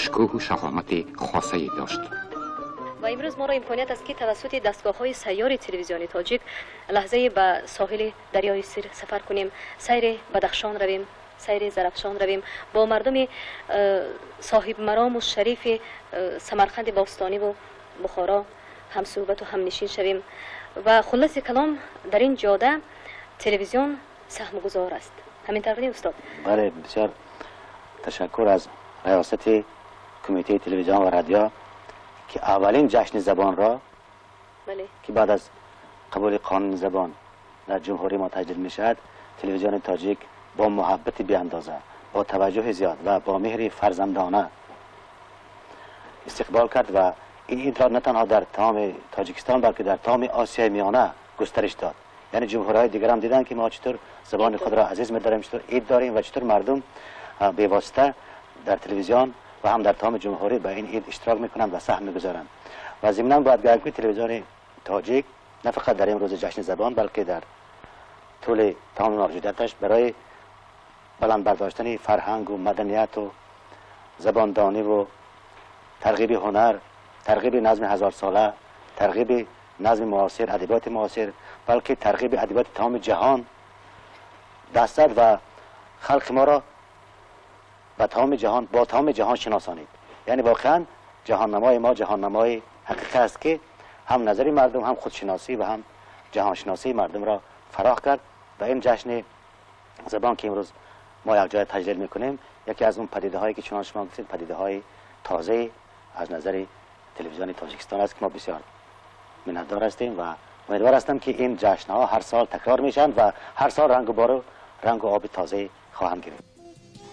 Шукӯҳу шаҳомати хосае дошт. Ва имрӯз моро имконият аст, ки тавассути дастгоҳҳои сайёри телевизиони тоҷик лаҳзае ба соҳили дарёи Сир сафар кунем, сайри Бадахшон равем, сайри Зарафшон равем, бо мардуми соҳибмарому шарифи Самарқанди бостониву Бухоро ҳамсӯҳбату ҳамнишин шавем. Ва хулоси калом, дар ин ҷода телевизион саҳмгузор аст. Ҳамин тавр не, устод? Бале, бисёр ташаккур аз раёсати кумитаи телевизион ва радио, ки аввалин ҷашни забонро, ки баъд аз қабули қонуни забон дар ҷумҳурии мо таҷлил мешавад, телевизиони тоҷик бо муҳаббати беандоза, бо таваҷҷӯҳи зиёд ва бо меҳри фарзандона истиқбол кард ва ин идро на танҳо дар тамоми Тоҷикистон, балки дар тамоми Осиёи Миёна густариш дод. Яъне ҷумҳуриҳои дигарам диданд, ки мо чӣ тур забони худро азиз медорем, чӣ тур ид дорем ва чӣ тур мардум бевосита дар телевизион ва ҳам дар тамоми ҷумҳурӣ ба ин ид иштирок мекунанд ва саҳм мегузоранд. Ва зимнан бояд гӯям, ки телевизиони тоҷик на фақат дар ин рӯзи ҷашни забон, балки дар тӯли тамоми мавҷудияташ барои баланд бардоштани фарҳангу маданияту забондониву тарғиби ҳунар, тарғиби назми ҳазорсола, тарғиби назми муосир, адабиёти муосир, балки тарғиби адабиёти тамоми ҷаҳон даст зад ва халқи моро ба тамоми ҷаҳон, бо тамоми ҷаҳон шиносонид. Яъне воқеан ҷаҳоннамои мо ҷаҳоннамои ҳақиқӣ аст, ки ҳам назари мардум, ҳам худшиносӣ ва ҳам ҷаҳоншиносии мардумро фароҳ кард. Ва ин ҷашни забон, ки имрӯз мо якҷоя таҷлил мекунем, яке аз он падидаҳое, ки чунон шумо гуфтед, падидаҳои тозае аз назари телевизиони Тоҷикистон аст, ки мо бисёр миннатдор ҳастем ва умедвор ҳастам, ки ин ҷашнҳо ҳар сол такрор мешаванд ва ҳар сол рангу бору рангу оби тозае хоҳанд гирифт.